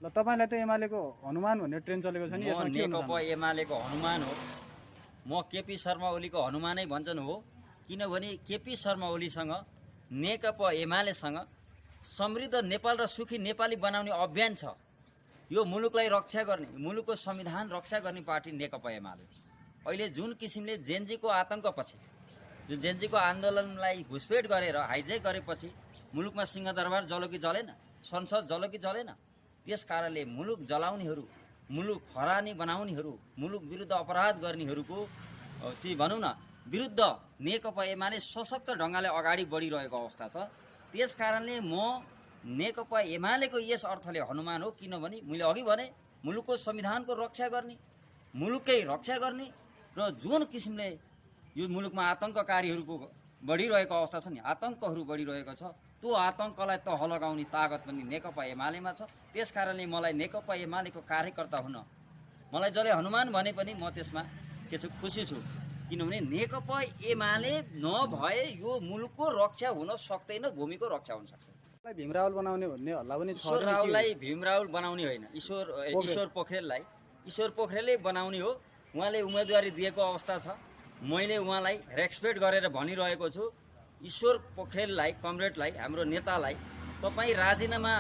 ल तपाईलाई त एमालेको हनुमान भन्ने ट्रेन चलेको छ नि, यसमा के हुन नेकपा एमालेको हनुमान हो। म केपी शर्मा ओलीको हनुमानै भन्छन् हो, किनभने केपी शर्मा ओलीसँग नेकपा एमालेसँग समृद्ध नेपाल र सुखी नेपाली बनाउने अभियान छ। यो मुलुकलाई रक्षा गर्ने, मुलुकको संविधान रक्षा गर्ने पार्टी नेकपा एमाले। अहिले जुन किसिमले जेनजीको आतंकपछि, जुन जेनजीको आन्दोलनलाई घुसपेट गरेर हाइजेक गरेपछि मुलुकमा सिंहदरबार जलो कि जलेन, संसद जलो कि जलेन। त्यस कारणले मुलुक जलाउनेहरू, मुलुक खरानी बनाउनेहरू, मुलुक विरुद्ध अपराध गर्नेहरूको चाहिँ भनौँ न विरुद्ध नेकपा एमाले सशक्त ढङ्गले अगाडि बढिरहेको अवस्था छ। त्यस कारणले म नेकपा एमालेको यस अर्थले हनुमान हो, किनभने मैले अघि भने मुलुकको संविधानको रक्षा गर्ने, मुलुककै रक्षा गर्ने र जुन किसिमले यो मुलुकमा आतंककारीहरूको बढिरहेको अवस्था छ नि, आतंकहरू बढिरहेको छ, त्यो आतंकलाई तह लगाउने तागत पनि नेकपा एमालेमा छ। त्यस कारणले मलाई नेकपा एमालेको कार्यकर्ता हुन, मलाई जसले हनुमान भने पनि म त्यसमा के छु, खुसी छु। किनभने नेकपा एमाले नभए यो मुलुकको रक्षा हुन सक्दैन, भूमिको रक्षा हुन सक्दैन। भीम रावल बनाउने भन्ने हल्ला पनि छ। ईश्वर रावललाई भीम रावल बनाउने होइन, ईश्वर पोखरेलले बनाउने हो। उहाँले उम्मेदवारी दिएको अवस्था छ। मैले उहाँलाई रेस्पेक्ट गरेर भनिरहेको छु, ईश्वर पोखरेललाई, कमरेडलाई, हाम्रो नेतालाई तपाईँ राजीनामा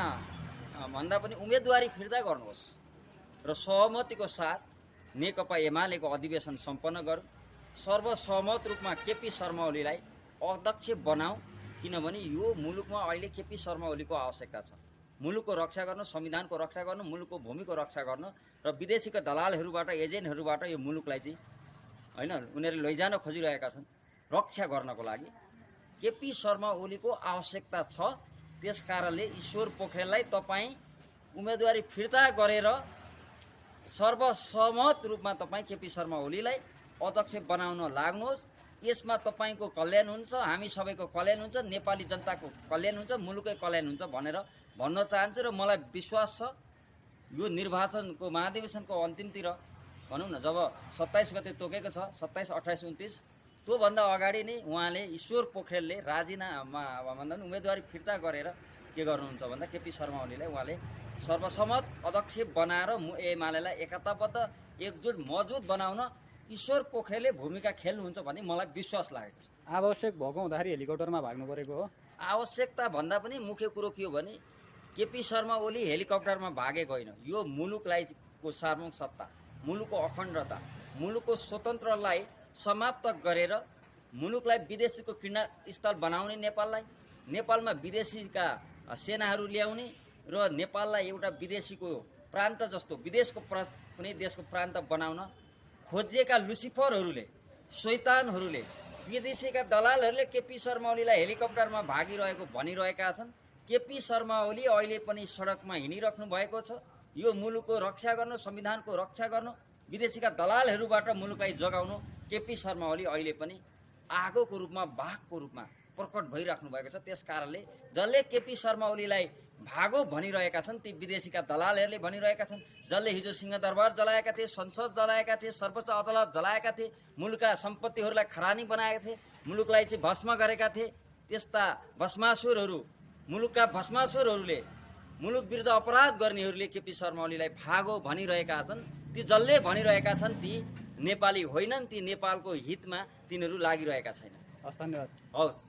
भन्दा पनि उम्मेदवारी फिर्ता गर्नुहोस् र सहमतिको साथ नेकपा एमालेको अधिवेशन सम्पन्न गरौँ। सर्वसहमत रूपमा केपी शर्मा ओलीलाई अध्यक्ष बनाऊ, किनभने यो मुलुकमा अहिले केपी शर्मा ओलीको आवश्यकता छ। मुलुकको रक्षा गर्न, संविधानको रक्षा गर्न, मुलुकको भूमिको रक्षा गर्न र विदेशीका दलालहरूबाट, एजेन्टहरूबाट यो मुलुकलाई चाहिँ होइन उनीहरूले लैजान खोजिरहेका छन्, रक्षा गर्नको लागि केपी शर्मा ओलीको आवश्यकता छ। त्यस कारणले ईश्वर पोखरेललाई तपाईँ उम्मेदवारी फिर्ता गरेर सर्वसहमत रूपमा तपाईँ केपी शर्मा ओलीलाई अध्यक्ष बनाउन लाग्नुहोस्। यसमा तपाईँको कल्याण हुन्छ, हामी सबैको कल्याण हुन्छ, नेपाली जनताको कल्याण हुन्छ, मुलुकै कल्याण हुन्छ भनेर भन्न चाहन्छु। र मलाई विश्वास छ यो निर्वाचनको महाधिवेशनको अन्तिमतिर भनौँ न, जब 27 गते तोकेको छ, 27, 28, 29, त्योभन्दा अगाडि नै उहाँले ईश्वर पोखरेलले राजीनामा भन्दा पनि उम्मेदवारी फिर्ता गरेर के गर्नुहुन्छ भन्दा केपी शर्मा ओलीलाई उहाँले सर्वसम्मत अध्यक्ष बनाएर एमालेलाई एकताबद्ध, एकजुट, मजबुत बनाउन ईश्वर पोखरेलले भूमिका खेल्नुहुन्छ भन्ने मलाई विश्वास लागेको छ। आवश्यक भएको हुँदाखेरि हेलिकप्टरमा भाग्नु परेको हो। आवश्यकता भन्दा पनि मुख्य कुरो के हो भने केपी शर्मा ओली हेलिकप्टरमा भागेको होइन। यो मुलुकलाई को सार्वभौमिक सत्ता, मुलुकको अखण्डता, मुलुकको स्वतन्त्रलाई समाप्त गरेर मुलुकलाई विदेशीको किनास्थल बनाउने, नेपालमा विदेशीका सेनाहरू ल्याउने र नेपाललाई एउटा विदेशीको प्रान्त जस्तो, विदेशको कुनै देशको प्रान्त बनाउन खोजिएका लुसिफरहरूले, शैतानहरूले, विदेशीका दलालहरूले केपी शर्मा ओलीलाई हेलिकप्टरमा भागिरहेको भनिरहेका छन्। केपी शर्मा ओली अहिले पनि सडकमा हिँडिराख्नु भएको छ। यो मुलुकको रक्षा गर्न, संविधानको रक्षा गर्न, विदेशीका दलालहरूबाट मुलुकलाई जगाउनु केपी शर्मा ओली अहिले पनि आगोको रूपमा, बाघको रूपमा प्रकट भइराख्नु भएको छ। त्यस कारणले जसले केपी शर्मा ओलीलाई भागो भनिरहेका छन्, ती विदेशीका दलालहरूले भनिरहेका छन्। जसले हिजो सिंहदरबार जलाएका थिए, संसद जलाएका थिए, सर्वोच्च अदालत जलाएका थिए, मुलुकका सम्पत्तिहरूलाई खरानी बनाएका थिए, मुलुकलाई चाहिँ भस्म गरेका थिए, त्यस्ता भस्मासुरहरू, मुलुकका भस्मासुरहरूले, मुलुक विरुद्ध अपराध गर्नेहरूले केपी शर्मा ओलीलाई भागो भनिरहेका छन्। ती जसले भनिरहेका छन् ती नेपाली होइनन्, ती नेपालको हितमा तिनीहरू लागिरहेका छैनन्। हस्, धन्यवाद। हवस्।